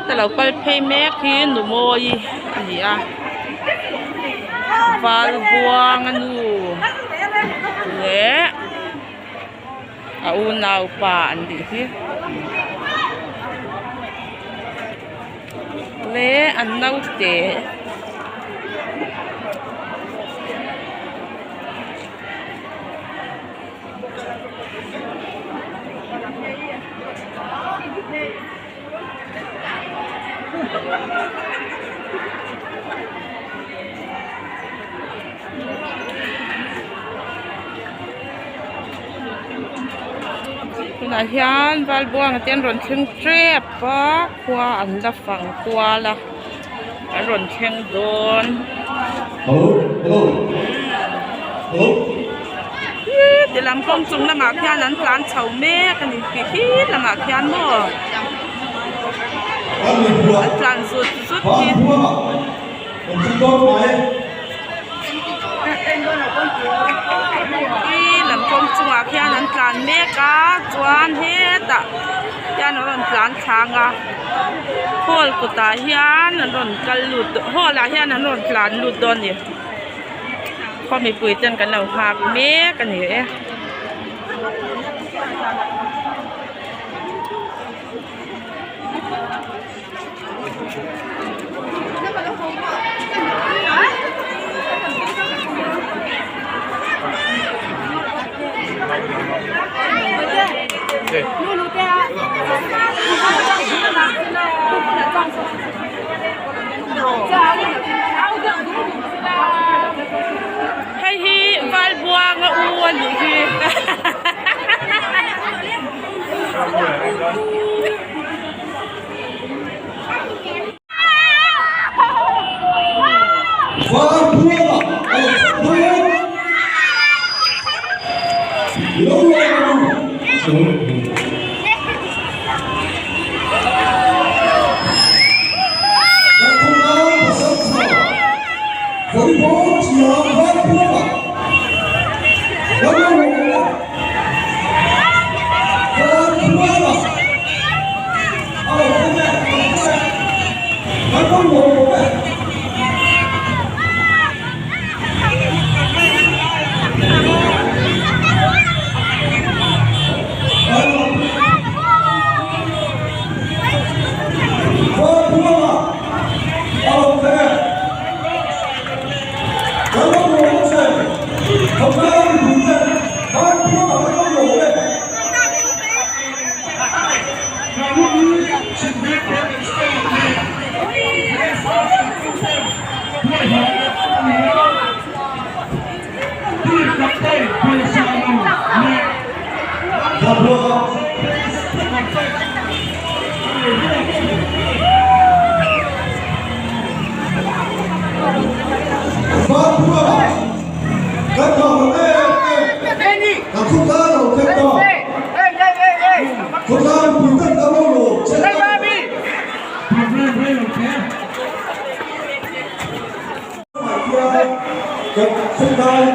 Ka lo kal phei mek hi nu mawi a ni a val buang a nu leh a unaupa an nih hi leh an naute. Tunah hian Valbuanga te an rawn thleng tep a khua an la fang kual a an rawn thleng dawn. Ti lam kawng chung lamah khian an tlan chho mek a ni tih hi lamah khian maw an tlan zut zut hi. Khi lam kawng chungah khian an tlan mek a chuan hetah hian an rawn tlan thlâng a hall kawtah hian an rawn kal lut hall ah hian an rawn tlan lut dawn a ni. Khaw mipui ten kan lo nghak mek a ni e. Hei hi Valbuanga u a nih hi. Kan khawhnai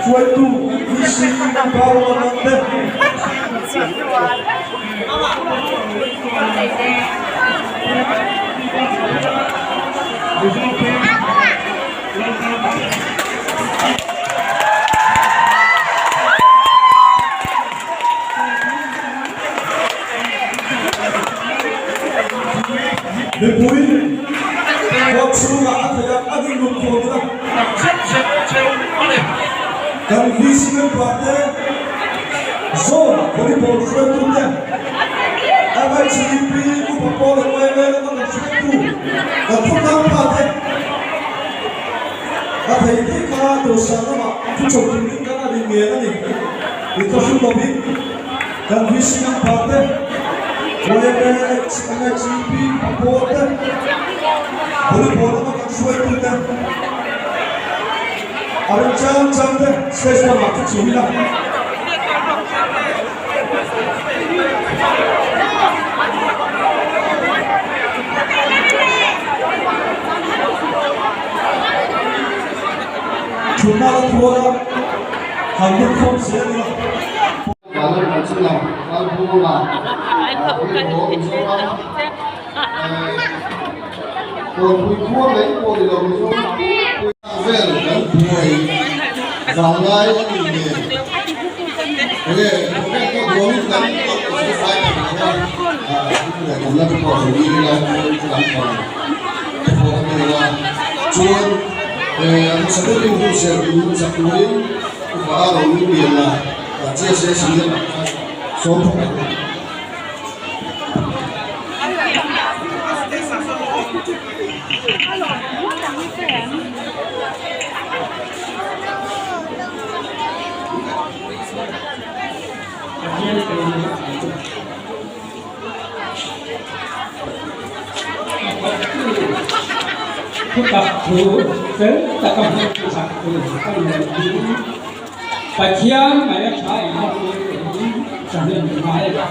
hruaitu VC Parliament te. Mipui kawt chhungah a theih a, a rin lut khawm ila. Kan VC member te, Zone Volleyball hruaitu te, MHEP Upa Pawl leh YMA lama kan hruaitu kan khawtlang pa te, a theih theih kha dawhsan lamah thu chho turin kan a rin ngen a ni. I thlahrun lovin kan VC member te, YMA, MHEP Upa Pawl te, Volleyball lama kan hruaitu te, a remchang chang te stage lamah thu chho ila. Thutna la thual a, han lut khawm zel ila. Kawnpui khua mai pawh ni lo Mizoram pui vel kan buai vanglai a nih nen enge khawvel pawh duangin kan fel fai thei lo a, kan la pawh a ni ila kan pang te pawh a ni a chuan a hmasa berin hun ser tur chak turin upa a lo lut lian a GSS hian sawm pakhat. Thutak thu fel taka hmang sak tur a ni lo hi Pathian mai a tha in a hmu hi thahnem ngai a.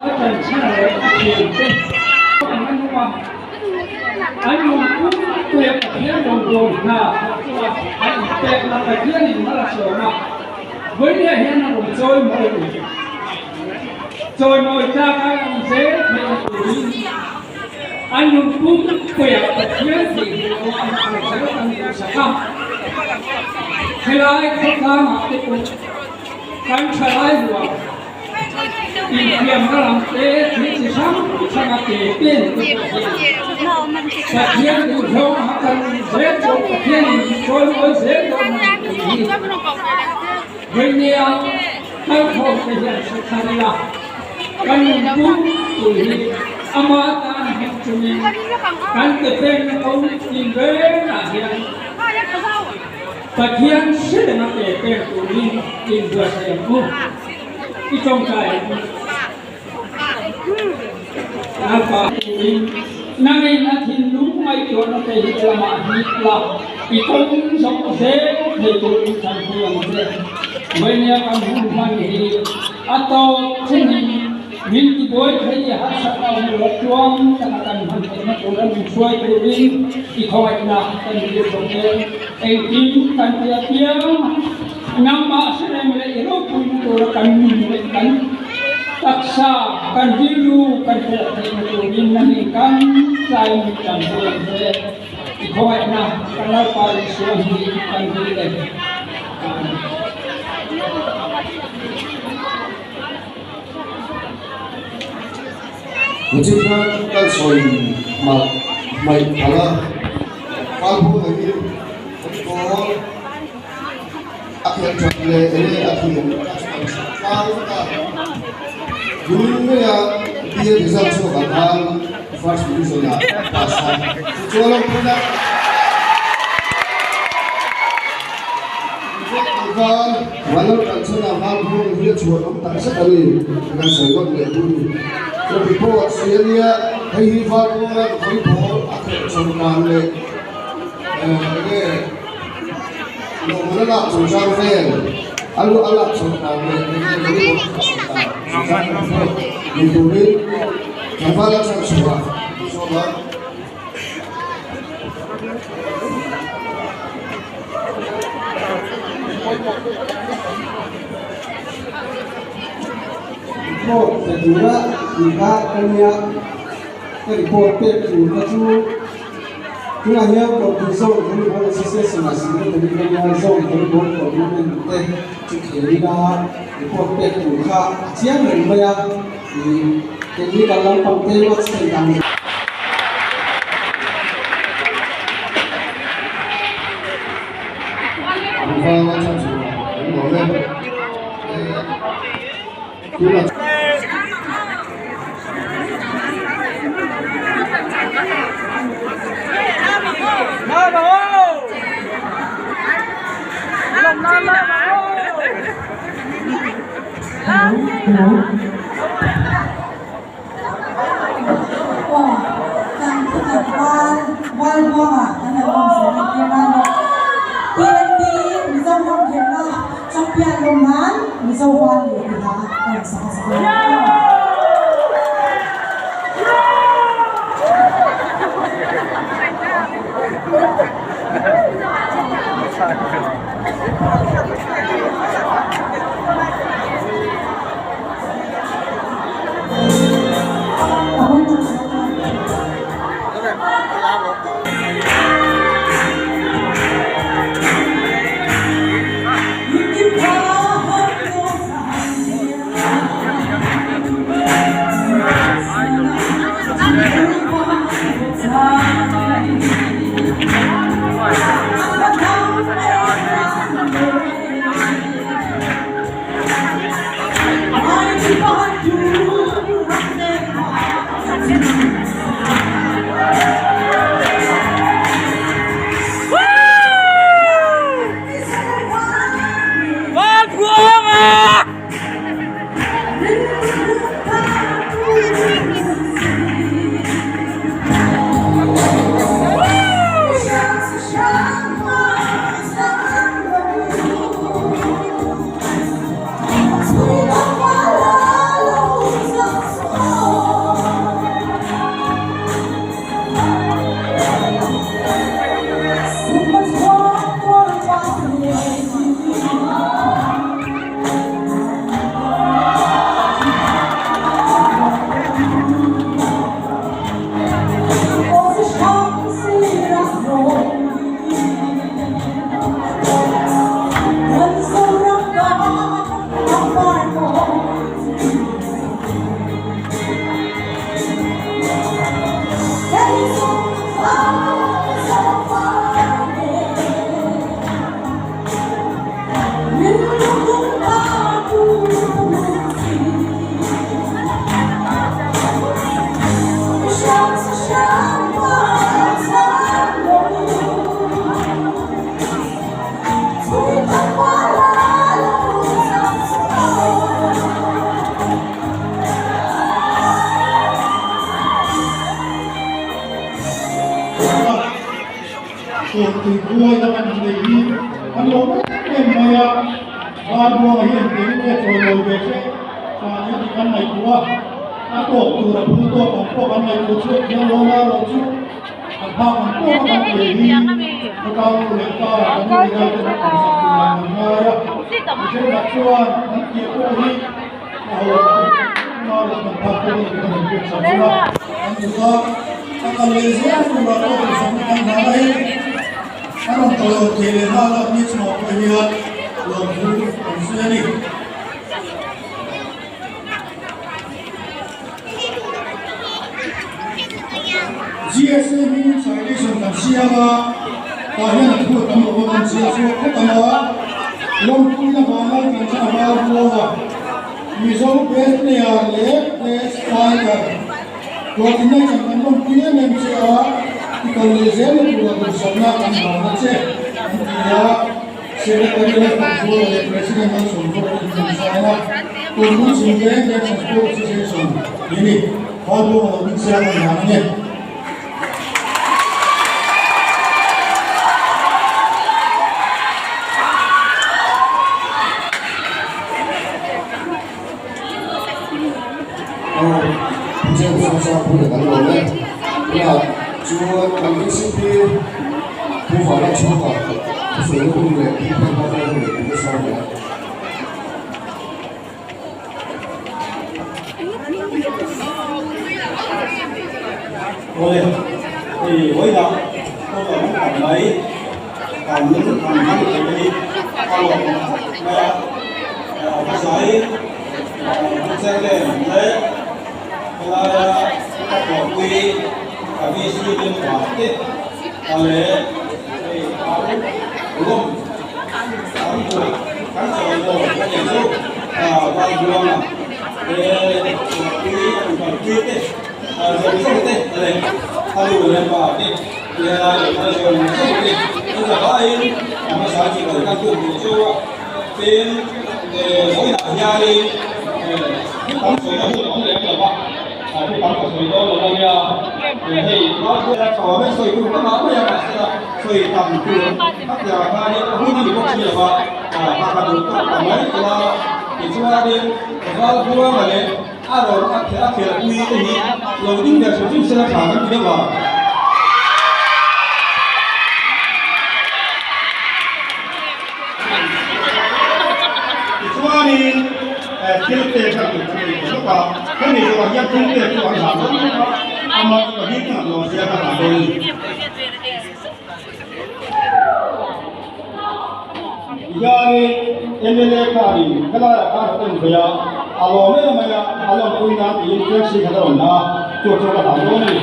A chanchhan leh a thiante an nung a, an nungpum puia Pathian rawngbâwl hna thawk chunga an inpekna Pathianin mal a sawm a, vawinia hian a rawn chawimawi a ni. Chawimawi tlaka an awm zel theihna turin an nungpum puia Pathian theihnghilh loa an kal zel kan duhsak a, helai khawtlangah te pawh kan thalai ruang Infiamna lam te thil chi hrang hranga ke pen te pawh hian Pathian duhhlawm a kan zel dawn Pathianin min chawimawi zel dawn a ni tih hi Vawimia kalkhawm te hian hre thar ila kan nunpum pui hi ama tan hmang chungin kan ke penna ko tinrengah hian Pathian hriatna ke pen turin inbuatsaih ang u. I tawngtai ang u. Lalpa turin nangin a thinlung ngaihtuahna te hi lamah hip la, i kawng zawng zel thei turin thanpui ang che. Vawimia kan hun hman hi a tawp thlengin min tibuai thei i harsatna awm lo tluang taka kan hman theihna tura min hruai turin i khawngaihna kan dil bawk e. Engkim kan ti apiang nangmah hrereng leh i ropuina tura kan nun leh kan taksa, kan rilru kan pek theihna turin nangin kan tlai min tanpui ang che. I khawngaihna kan Lalpa Isua hi kan dil e. Amen. Nichhin khan kan sawi malh hmaih phalh a, Palpur angin football a khelh that leh enge a thiam tlang vek a, tun maia BA result chhuak ah khan first division ah pass a, chu chuan lo pui a. Val Vanlal Tanchana Valpur hi a chhuan awm tak zet a ni, kan sawi ngawt leh duh a ni. Chuti pawh a sawi a nia, hei hi Valpura vawi pawl a khelh chho dan leh enge lawmman a lak chungchang vel a lu a lak chho dan leh enge vawi pawl a khelh chho dan chungchang vel ni turin tlangval a chhan chhuah a sawm a. pe tura tih kha ka nia ka report pek tur kha chu tunah hian Kohhran Zone Volleyball Association ah secretary ka nia Zone Volleyball Tournament te chu khel ila report pek tur kha a chiang reng mai a ih technical lampang te match thei dan Tui buai dang an nei hi an lo em em mai a, Varbuanga hian kei nge chawilawi ve se tah hian i kan ngaihtuah a, a tawk tur a phul tawk ang pawh kan ngaihtuah chhuak thiam lo la lo chu a phak ang pawh a kan pe hi khawtlang nu leh pa kan nu leh pa te kan sak tur ah kan ngai a, mi thenkhat chuan an tih pawh hi a ho ang pawh kan phak pawh hi kan han pek sak chunga an duh a, a kal leh zel tur ah pawh duhsakna kan hlan a hei. A rawn tawh lo thei leh nghal a, ni chungah pawh hian lawmthu an sawi a ni. GSA hmingin citation kan siam a, tah hian a thu a tam lo a, kan chhiar chhuak phawt ang a, Lawmpuina vanlai kan chan a var buang a, Mizo best player leh best fighter. Tuahtinna chan kan lawmpui em em che a, i kal leh zel na tura duhsakna kan vang a che, an ti a. Secretary Lalfakzuala leh President Lalsawmzawk te in an sign a, Tun hun chhung veng veng Transport Association tih a ni. Khawibuang a lo ding chiang a ni ang nge. Awle, hei vawilah pawh lo awm tam mai, kan han hmang thei te hi a lawm awm khawp mai a, hmasai Pu leh helaia ka thawhpui ka VC member te leh hei au lawm kan buai kan chawi lawm a nih chu Valbuanga te thawhpui a inkalpui te zawng zawng te leh a nu leh pa te helai leh kal zawng zawng te an zavaiin a hmasa chi kal kan tum duh chu a tin vawiinah hianin thu tam sawina hun a awm lem lo va thu tam ka sawi dawn lo ania hei Valbuanga sawi tur ka ngah mai a mahse sawi tam tur a piangah khanin a hun a ni bawk si lo va a ka duh tawk ta mai ila tichuanin Valbuanga leh A rawn a a khelpui te hi lo ding ve hrim hrim sela tha kan ti deuh a. Tichuanin thil pek kan duh kan nei tawh bawk a, hemi zawhah hian thil pek chu an hah dawn bawk a, amah chu ka bik ngah lo sia ka hah dawn a ni. Tihianin mla khanin helaiah khan a en ve a, a lawm em mai a, a lawmpui nan tiin taxi khat a rawn dah a, chu chu ka hlau dawn a ni.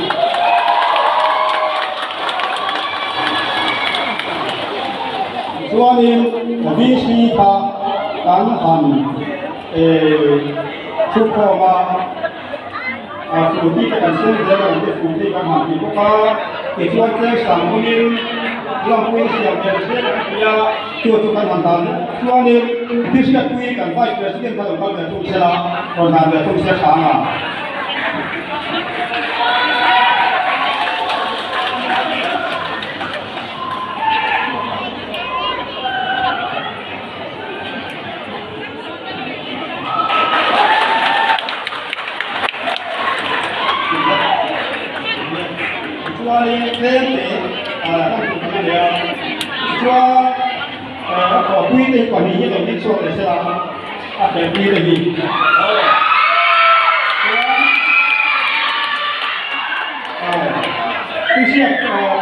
Tichuanin VC kha kan han chhukkhawm a. Scooty te kan siam zel a, te scooty kan han ti bawk a, tichuan tleng sang hmangin lawngpui siam ve zel kan ti a, chu chu kan han dan chuanin Bishopui kan Vice President kha lo kal ve thung sela, rawn dan ve thung se hrang a. Chuanin tlem te kan tih kan a nei a, tichuan a thawhpui te hi pahnih hi lo ding chhuak leh sela a khelpui te hi chuan tui hriat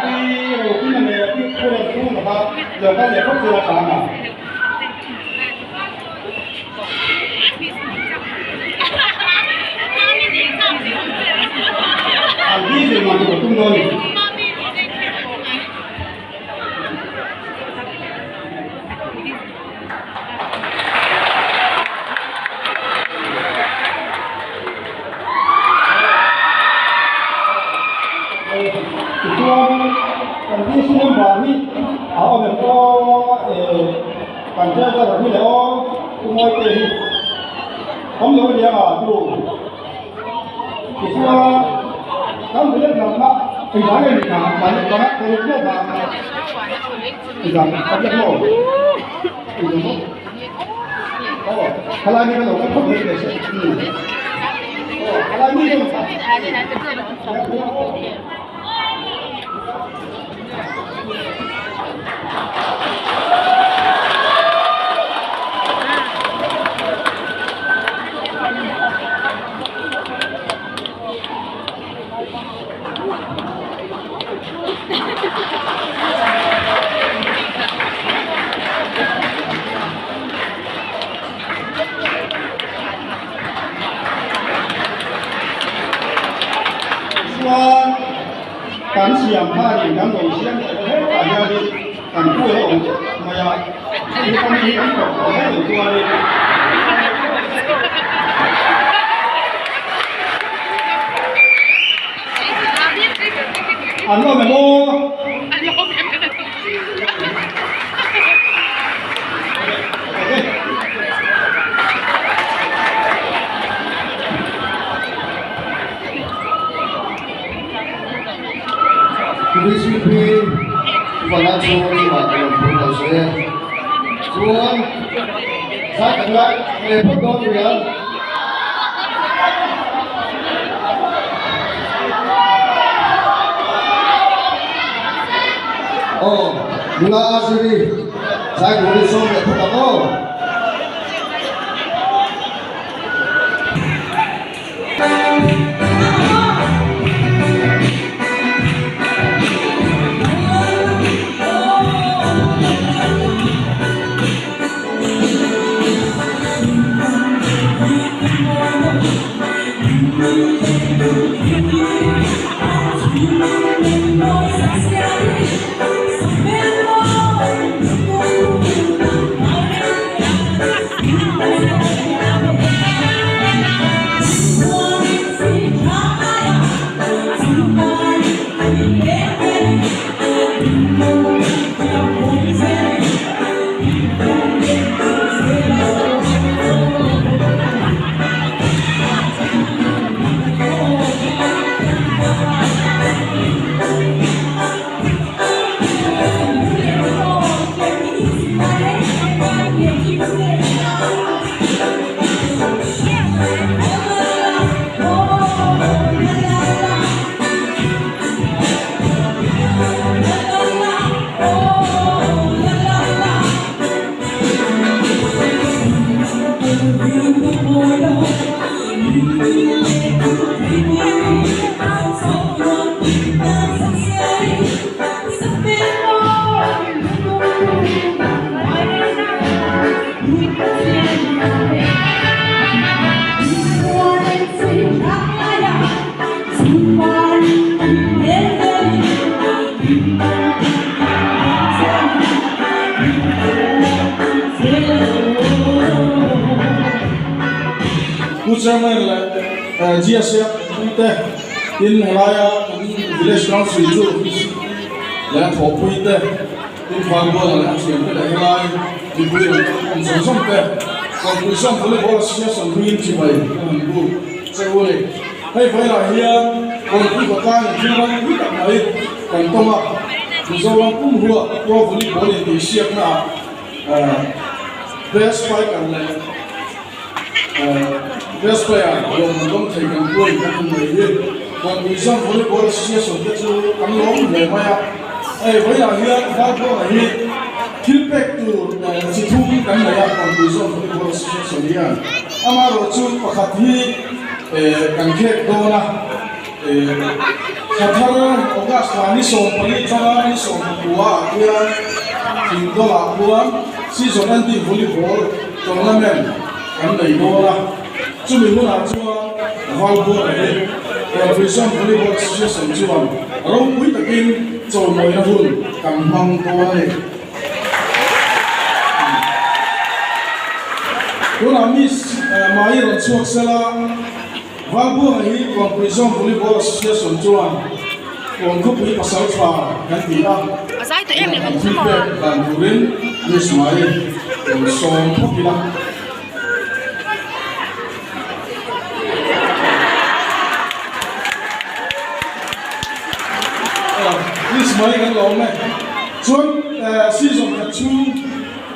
tui ropui leh tui khur chhung kha lo kal leh phawt sela tha ang a. An diesel man tur tum dawn a ni. Tichuan kan diesel number hi a awm em aw. Kan treasurer hi leh aw Pu Mawite hi awm lo ania nga tu tichuan kan village lam kha engvang nge ni kha mahni banga paruk hlawk a engvang pariat maw engvang maw aw khalai mi ka lo kal phawt mai teh se aw khalai mi ka Chuan Kan siam khanin kan lo siam leh hetah hianin kan pu a awm tlat mai a, hei hi kan hi kan kawp tawh mai lo chuanin an awm em aw? VCP Vana chu chungah ka rawn phur lo se chuan zai tak lai leh phawt dawn ni ang. Aw nula a ziri zai turin sawm leh phawt ang aw. Pu Chairman leh GSA puite tin helaia kan Village Council chu leh a thawhpuite tin Vanbuala leh a thiante leh helai mipui rawn awm zawng zawng te Kawnpui Sawm Volleyball Association hmingin chibai an han buk che u a ni. Hei vailah hian Kawnpui khawtlangin thil ropui tak mai kan tawng a, Mizoram pum huah Pro Volleyball intihsiakna ah Best Spiker leh Best Player lawmman dawng thei kan puain kan hmu mai hi Kawnpui Zam Volleyball Association te chu kan lawm hle mai a. Hei vawilah hian Valbuanga hi thil pek tur chi thum kan nei a Kawnpui Zam Volleyball Association hian amaherawhchu pakhat hi kan khek dawn a, Thla thar August thla ni 14 atanga ni 19 ah hian Thingdawlah khuan season ending volleyball tournament kan nei dawn a, chumi hunah chuan Valbuanga hi Kawnpuizawn Volleyball Association chuan ropui takin chawimawina hun kan hmang dawn a ni. Tunah Miss Mai rawn chhuak sela. Valbuanga hi Kawnpui Zone Volleyball Association chuan Kawnkhawpui pasal tha kan ti a, kan thil pek dan turin Miss Mai rawn sawm phawt ila. Miss Mai kan lawm e. Chuan season khat chhung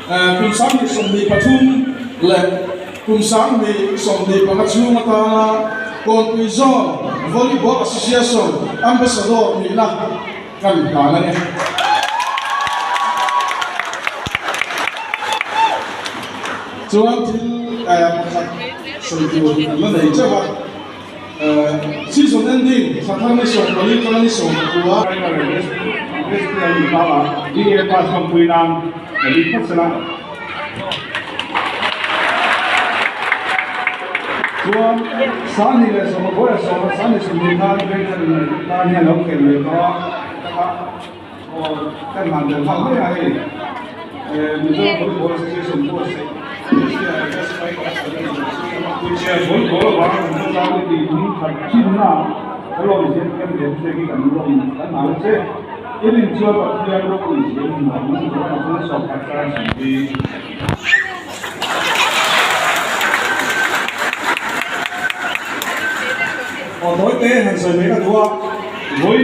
kum 2023 leh Kum 2025 chhung atana Kawnpui Zone Volleyball Association Ambassador nihna kan hlan a ni. Chuan thil pakhat sawi tur kan la nei teuh a, season ending thla thar ni 14 atanga ni 19. Chuan Sani leh Sawma Bawia Sawma Sani Sawmhnih khan Vengthar in tan hian lo khel leh tawh a, taka aw kan han tel nghal mai a hei Mizo Volleyball Association pawh Volleyball avanga kan khawtlang te tih hming that thinna ka lawm zel kem lem che hi kan lawm kan hal che. I rin chuan Pathian ropui zel hmu ang chuan a thil sawm khat tan sin hi. Aw tawi te han sawi mai ka duh a. Vawi.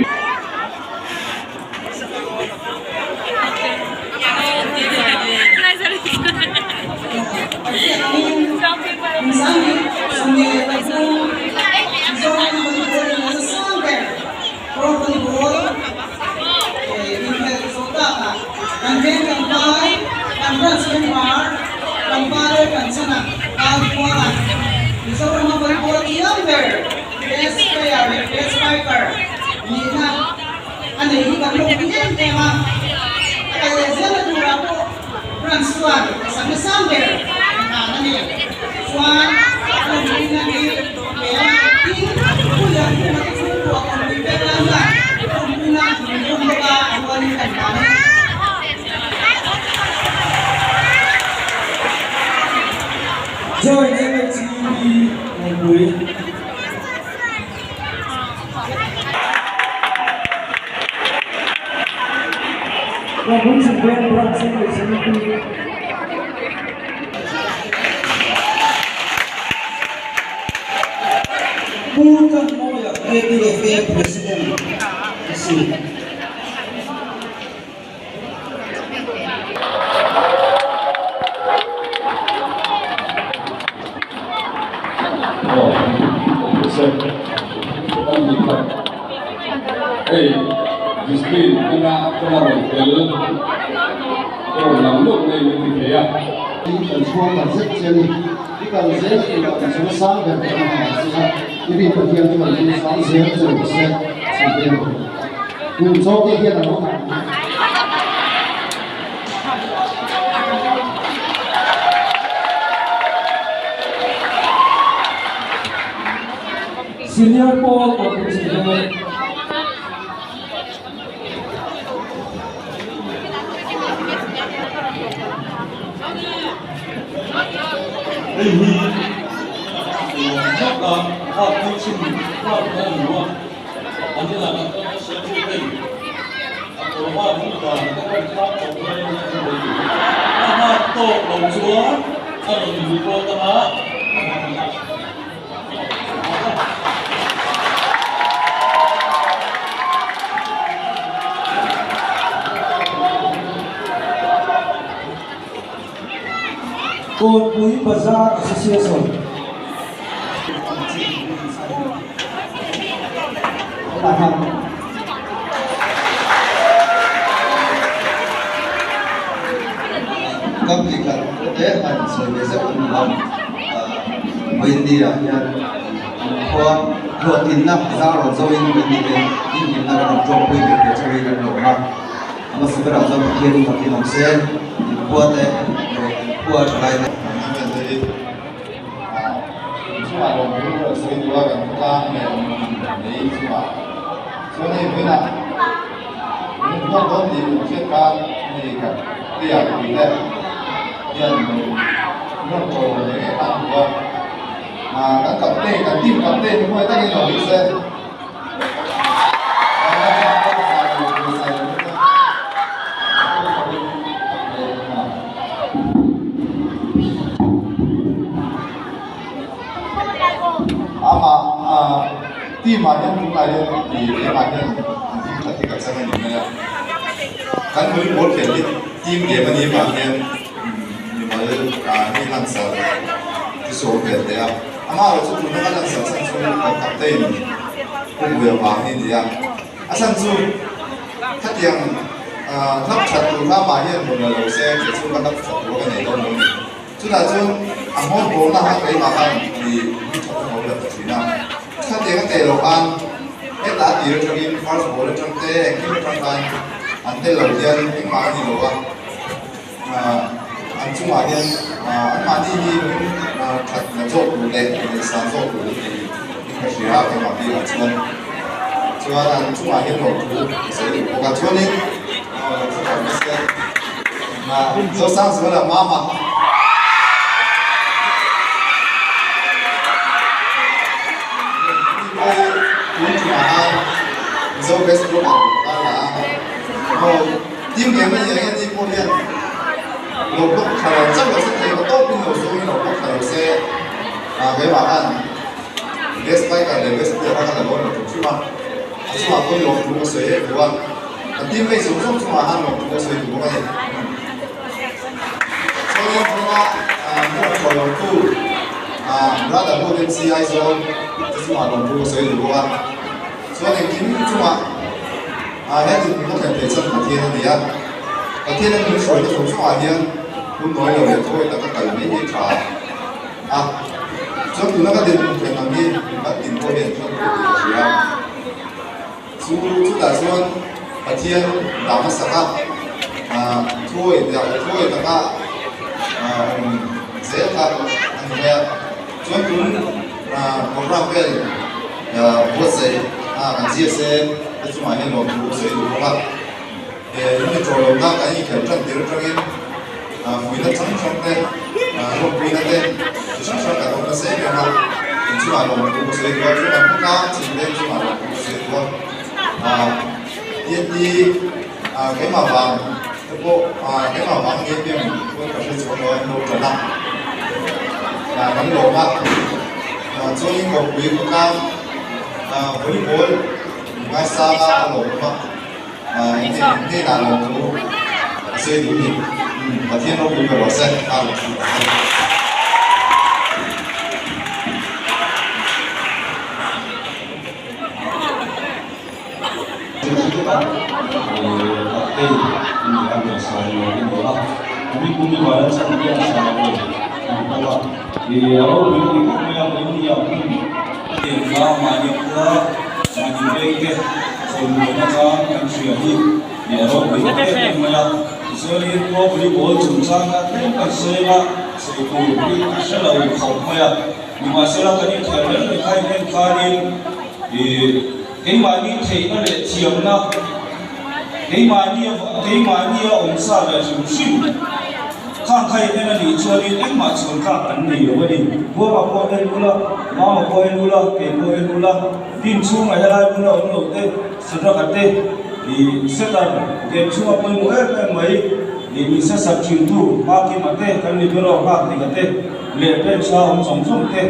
Join MHCP Kawnpui. Kawnpui chhim veng Branch English Committee. Pu Tanmawia KTFA President a si. Hei discipline atanga atanga rawn tel aw lang deuh mai min ti thei a. Kan chhuang tak zet che a ni. I kal zel tur ah kan chunga sang ber kan ang ang che a, i rin Pathian chu kan chunga sang zel che rawh se, chhim te rawh. Tun chaw te hian a lo ang. Senior pawl pawh chu chhim dawn. Hei hi lawm tak a hak hi chhim hak na a ni a, an inah kan kal nasa chu hei a kawr hak hi dan ka rawn thlak chho mai a nia chu hei a hak tawk lo chuan a rawn report anga a hak a. Kawnpui Bazar Association. Kam ti khat te han sawi ve zeuh an ni a. Wendy-ah hian khua hlawhtlinna zar rawn zoin Wendy te inhlimna kan rawn ṭawkpui ve ve chauhin kan lawm a. A hmasa berah chuan Pathian fakin awm se, inkhua te leh inkhua ṭhalai te. Kan vel te hi inchungah lawm thu erawh sawi duh a, kan khawtlang leh lei inchungah chuan hei vawiinah min huat dawn tih kan hriat khan hei kan tia pui te hian rawn chaw ve ngei khan duh a, kan captain kan team captain hi huai takin lo ni se. Amah team ah hian tunlai hian ih lemah hian an team khat hi ka chang a ni mai a, kan volleyball khel hi team game a nih vang hian mimal hi hlansa chu sawi ve hle a. Amah erawh chu tuna ka lansa chhan chu kan captain Pu Buia vang hi a ni a, a chhan chu khatiang hlap that tur kha amah hian rawn la lo se kei chu ka hlap that tur a ka nei dawn lo a ni. Chutah chuan a hmawr bawlna kha keimah khan i mi that a lo la ta thin a, khatiang a teh loh khan hetah a tir atangin first ball atang te engkim atang khan an tel lo hian engmah a ni lo a. An chungah hian anmahni hi that la zawk tur leh ngaihsan zawk tur an ni in ka hria a, keimah bikah chuan chuan an chungah hian lawmthu ka sawi duh bawk a, chuanin lawmthu ka hmasa Zosangzuala mama. Tun chungah khan Mizo best group ah ka la a. Team game a nih ang hian ni pawh hian lo block tha lo chauh lo se thei lo tawpin lo zawngin lo block tha lo se ah keimah khan best striker leh best player kha ka la dawn lo tum hrim a, a chungah pawhin lawmthu ka sawi em duh a, ka team mate zawng zawng chungah khan lawmthu ka sawi duh bawk a ni. Chuanin tuna hmuh thaw lo tu ah brother Hood MC Aizawl te chungah lawmthu ka sawi duh bawk a, chuan engkim chungah. Ah he thil ka thlen theih chuan Pathian a ni a, Pathian a min hruaina zawng zawngah hian hun nawi lo leh thawi taka kal mai hi a tha a, chuan tuna ka dinhmun thlen ang hi kan din pawh hian chuan ka tih ka hria. Chu chutah chuan Pathian dah hmasak a, ah thawi thawi taka ah awm zel kha a ni mai a, chuan tun ah program vel ah buatsaih a kan GSA te chungah hian lawmthu a sawi duh bawk a, he hemi tawh lohna kan inkhelh tan tir atangin fuihna hrang hrang te, hlawkpuina te chi hrang hrang kan awm nasa em em a, in chungah lawmthu ka sawi duh a, chuan kan khawtlang chin veng chungah lawmthu ka sawi duh a, TNT keimah vang. Te pawh engah vang nge piang pawn ka hre chuang lo a, an lo ṭan a, kan lawm a, chuanin kawrpui khawtlang volleyball ngaisanga a lawm a, hnenah lawmthu a sawi duh a ni. Pathian ropui ber rawh se, a rawn thu ta che. Keimahni theihna leh thiamna, keimahni keimahni a awm sa leh hrim hrim khang kha in en a nih chuanin engmah chhuan tlak kan nei lo a ni. Buanga pawh en ula, Mama pawh en ula, kei pawh en ula, team chhungah helai hmuna awm lo te, Sadraka te, ih setter game chhunga pawimawh em em mai, ih min se sak thintu Makima te, kan libero Nghakdika te leh bench a awm zawng zawng te.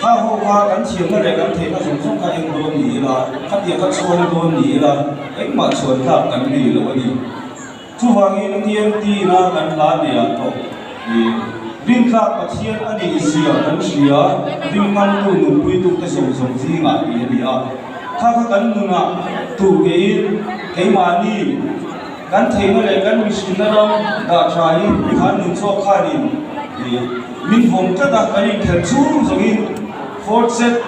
Kha ho kha kan thiamna leh kan theihna zawng zawng kha eng dawn ni ila, khatiang kha chhuang dawn ni ila, engmah chhuan tlak kan nei lo a ni. Chuvangin TMT ina kan hla neih tawh i rintlak Pathian a nih zia kan hria, ringngamtu nunpuitute zawng zawng zingah tih a ni a. Kha kha kan nunah tu keiin keimahni kan theihna leh kan mihrinna ram dah tha hi khan nun chhuak khanin i Min vawm tlat a, kan inkhelh chhung zawngin fourth set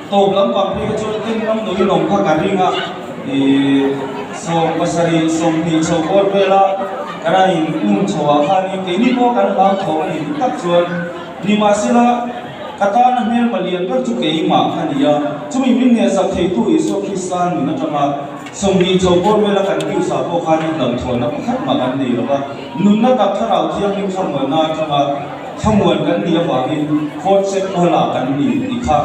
tawp lampang phei kha chuan en ngam loin awm kha ka ring a, ih 70 20 chho bawr vela kan han in um chho ah khanin keini pawh kan hlau tho a ni dik tak chuan nimahsela ka tana hmelma lian ber chu keimah kha a ni a, chumi min hnehsak theitu Isua Krista nun atanga 20 chho bawr vela kan tiusa pawh khanin hlauhthawnna pakhat mah kan nei lo va. Nunna tak thlarau thianghlim thlamuanna atanga thlamuan kan nih avangin fourth set hmala kan ni tih kha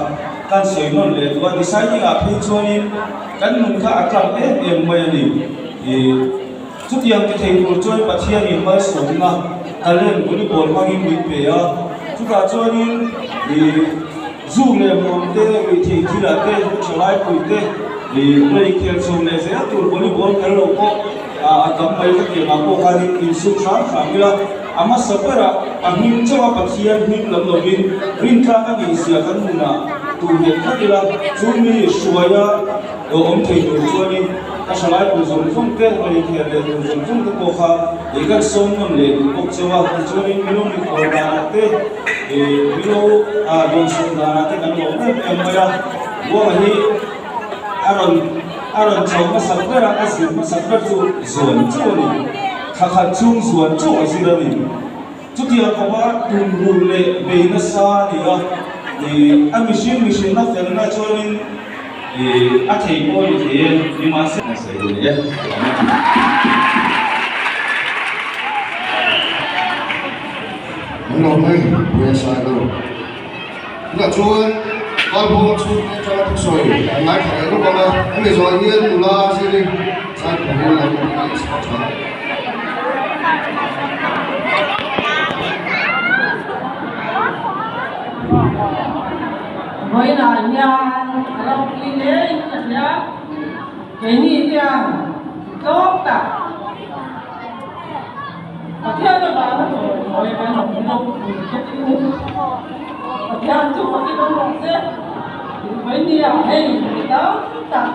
kan sawi nawn leh duh a, deciding ah phei chuanin kan nun kha a tlang em em mai a ni. Ih chutiang ti thei tur chuan Pathianin malsawmna talent volleyball hmangin min pe a, chutah chuanin ih zu leh hmuam te, ruihtheih thilah te, thalaipui te, ih rei khel chho leh zel tur volleyball kher lo pawh A tam mai ka tih ang pawh khanin insuk hram hram ila, a hmasa berah a hming chauha Pathian hming lam lovin rintlak a nih zia kan nunah tur nghet tlat ila, chu mi hruaia lo awm thei tur chuanin ka hra lai pui zawng zawng te, a inkhel leh tur zawng zawng te pawh kha ih kan sawm nawn leh duh bawk chauh a, tichuanin milo mikhual danah te, ih milo dawnsawn danah te kan lawm em em mai a, Buanga hi a rawn a rawn chho hmasak ber a, a zir hmasak ber chu zuan chauh a ni. Thla khat chhung zuan chauh a zir a ni. Chutiang khawpa tumruh leh bei nasa a ni a, ih a mihring mihrinna felna chuanin ih a thei pawh a ni thei e, nimahse. A sawi duh e. An lo mai pui a sai lo. Tunah chuan Valbuanga chhungte atanga thusawi an ngaithla leh rawk ang a, hemi zawh hian nula ziri Zaipui lam a chhuak tha. Vawiinah hian a ropui ngei ka hria, keini hian tlawm tak. Pathian avanga chawimawi kan awm bawk tur che chu Pathian chu fakin awm rawh se. Vawinia hei mi tam tak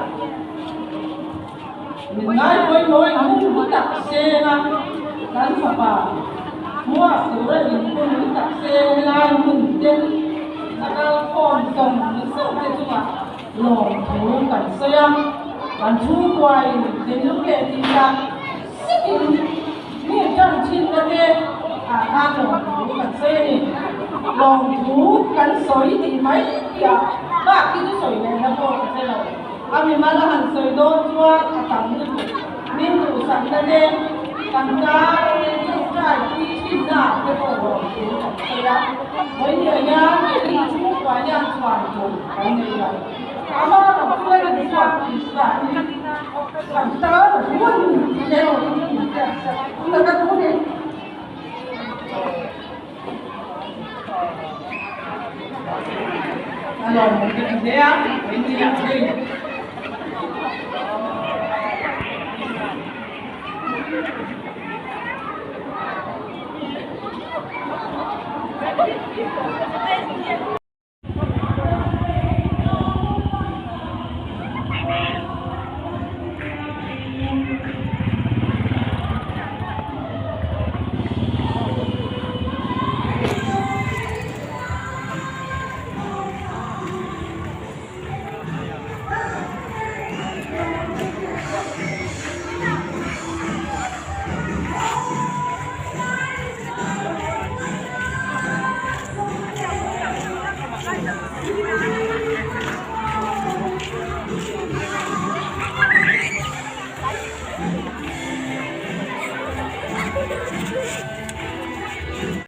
min ngai pawimawh in hung hu tak seng a, kan fapa hmuak tura inhung hu tak seng helai hmun te a kal khawm zawng zawng te chungah lawmthu kan sawi a, kan chhungkuain thinlung leh tih tak Zetin mi tan thinna te ah khan lawmthu kan sawi a ni. Lawmthu kan sawi tih mai piah bak hi chu sawi leh na pawh ka hre lo. A mimal a han sawi dawn chuan a tam lutuk. Min duhsakna te, kan tan min tawngtai pui thinna ah te pawh lawmthu kan sawi a. Vawinia hian keini chhungkua hian chhuan tur kan nei lo. Amah lo chu a inchhuak tih hria a ni. hle a, vawinia hei.